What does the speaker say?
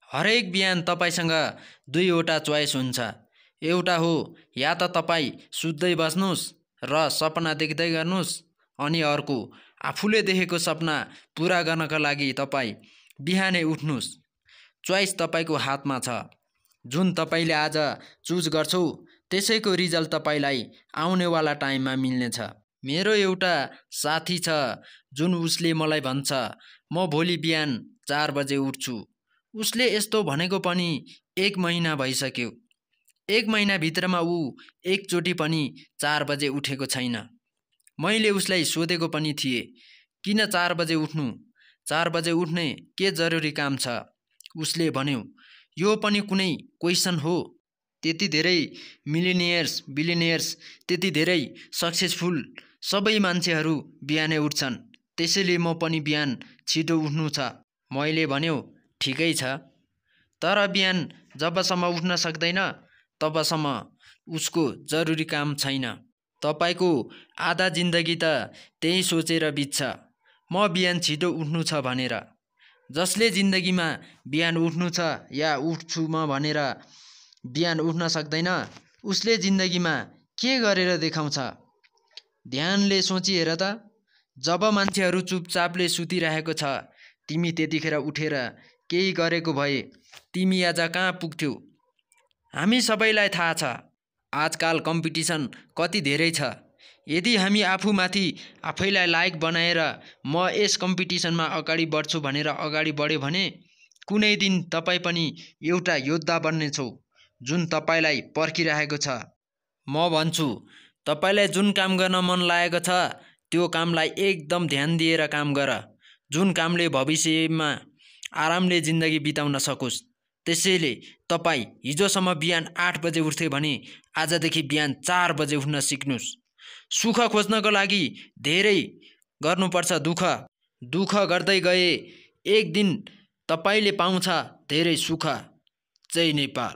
हरेक बिहान तपाईसँग दुईवटा चोइस हुन्छ। एउटा हो या त तपाईँ सुत्दै बस्नुस् र सपना देख्दै गर्नुस्, अनि अर्को आफूले देखेको सपना पूरा गर्नका लागि तपाईँ बिहानै उठ्नुस्। चोइस तपाईको हातमा छ। जुन तपाईले आज चुज गर्छौ त्यसैको रिजल्ट तपाईलाई आउनेवाला टाइममा मिल्नेछ। मेरो एउटा साथी छ जुन उसले मलाई भन्छ म भोलि बिहान 4 बजे उठ्छु। उसले यस्तो भनेको पनि 1 महिना भइसक्यो। 1 महिना भित्रमा ऊ एकचोटि पनि 4 बजे उठेको छैन। मैले उसलाई सोधेको पनि थिए, किन 4 बजे उठ्नु? 4 बजे उठ्ने के जरुरी काम छ? उसले भन्यो, यो पनि कुनै क्वेसन हो? त्यति धेरै मिलिनियर्स, बिलिनियर्स, त्यति धेरै सक्सेसफुल सबै मान्छेहरू बिहानै उठ्छन्, त्यसैले म पनि बिहान छिटो उठ्नु छ। मैले भन्यो, ठिकै छ, तर बिहान जबसम्म उठ्न सक्दैन तबसम्म उसको जरुरी काम छैन। तपाईको आधा जिन्दगी त त्यही सोचेर बित्छ, म बिहान छिटो उठ्नु छ भनेर। जसले जिन्दगीमा बिहान उठ्नु छ या उठ्छु म भनेर बिहान उठ्न सक्दैन, उसले जिन्दगीमा के गरेर देखाउँछ? ध्यानले सोची हेर त, जब मान्छेहरू चुपचापले सुतिरहेको छ, तिमी त्यतिखेर उठेर केही गरेको भए तिमी आज कहाँ पुग्थ्यौ? हामी सबैलाई थाहा छ आजकाल कम्पिटिसन कति धेरै छ। यदि हामी आफूमाथि आफैलाई लायक बनाएर म यस कम्पिटिसनमा अगाडि बढ्छु भनेर अगाडि बढ्यो भने कुनै दिन तपाईँ पनि एउटा योद्धा बन्नेछौ जुन तपाईलाई पर्खिरहेको छ। म भन्छु, तपाईलाई जुन काम गर्न मन लागेको छ त्यो कामलाई एकदम ध्यान दिएर काम गर, जुन कामले भविष्यमा आरामले जिन्दगी बिताउन सकोस्। त्यसैले तपाईँ हिजोसम्म बिहान 8 बजे उठ्थे भने आजदेखि बिहान 4 बजे उठ्न सिक्नुस्। सुख खोज्नको लागि धेरै गर्नुपर्छ दुःख गर्दै गए एक दिन तपाईले पाउँछ धेरै सुख। जय नेपाल।